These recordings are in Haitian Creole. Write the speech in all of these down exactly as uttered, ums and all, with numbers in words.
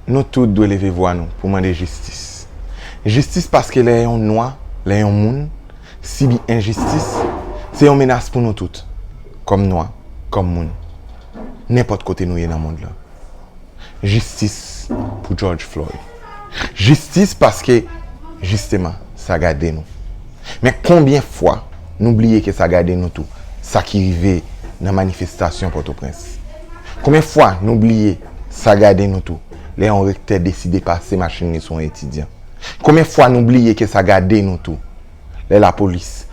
Nou tout dwe leve vwa nou pou mande jistis. Jistis paske lè yon nwa, lè yon moun sibi enjistis, se yon menas pou nou tout, kòm nwa, kòm moun, nenpòt kote nou ye nan mond lan. Jistis pou George Floyd. Jistis paske, jisteman, sa gade nou. Men konbyen fwa nou bliye ke sa gade nou tou, sa ki rive nan manifestasyon Pòtoprens? Konbyen fwa nou bliye sa gade nou tou, lè yon rektè deside pase machin li sou yon etidyan? Konbyen fwa nou bliye ke sa gade nou tou, lè lapolis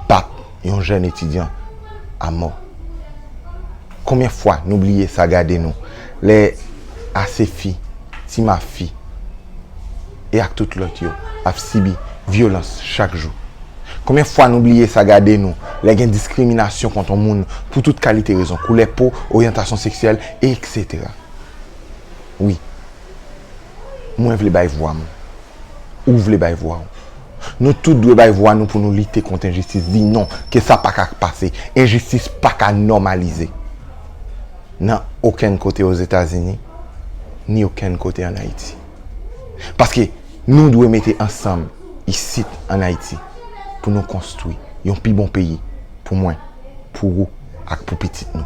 bat yon jèn etidyan amò? Konbyen fwa nou bliye sa gade nou, lè Asefi, Timafi, e ak tout lòt yo ap sibi vyolans chak jou? Konbyen fwa nou bliye sa gade nou, lè gen diskriminasyon kont yon moun pou tout kalite rezon, koulè po, oryantasyon seksyèl, e etsetera? Wi, mwen vle bay vwa m. Ou vle bay vwa w. Nou tout dwe bay vwa nou pou nou lite kont enjistis, di non, ke sa pa ka pase. Enjistis pa ka nòmalize. Nan okenn kote Ozetazini, ni okenn kote ann Ayiti. Paske nou dwe mete ansanm isit ann Ayiti pou nou konstwi yon pi bon peyi pou mwen, pou ou ak pou pitit nou.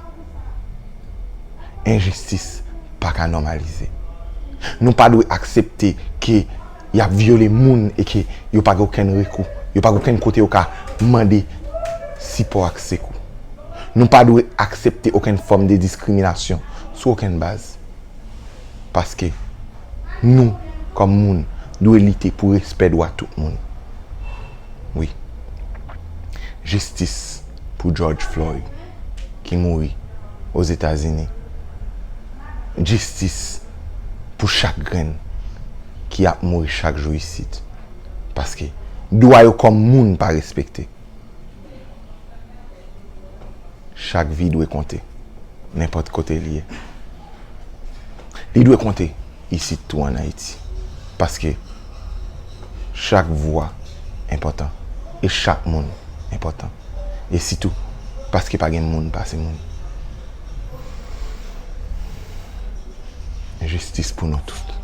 Enjistis pa ka nòmalize. Nou pa dwe aksepte ke y ap vyole moun e ke yo pa gen okenn rekou, yo pa gen okenn kote yo ka mande sipò ak sekou. Nou pa dwe aksepte okenn fòm de diskriminasyon sou okenn baz. Paske nou, kòm moun, dwe lite pou respè dwa tout moun. Wi. Jistis pou George Floyd ki mouri Ozetazini. Jistis pou chak grenn ki ap mouri chak jou isit. Paske dwa yo kòm moun pa respekte. Chak vi dwe konte, nenpòt kote l ye. Li dwe konte isit tou ann Ayiti. Paske chak vwa enpòtan. E chak moun enpòtan. E sitou, paske pa gen moun pase moun. Jistis pou nou tout.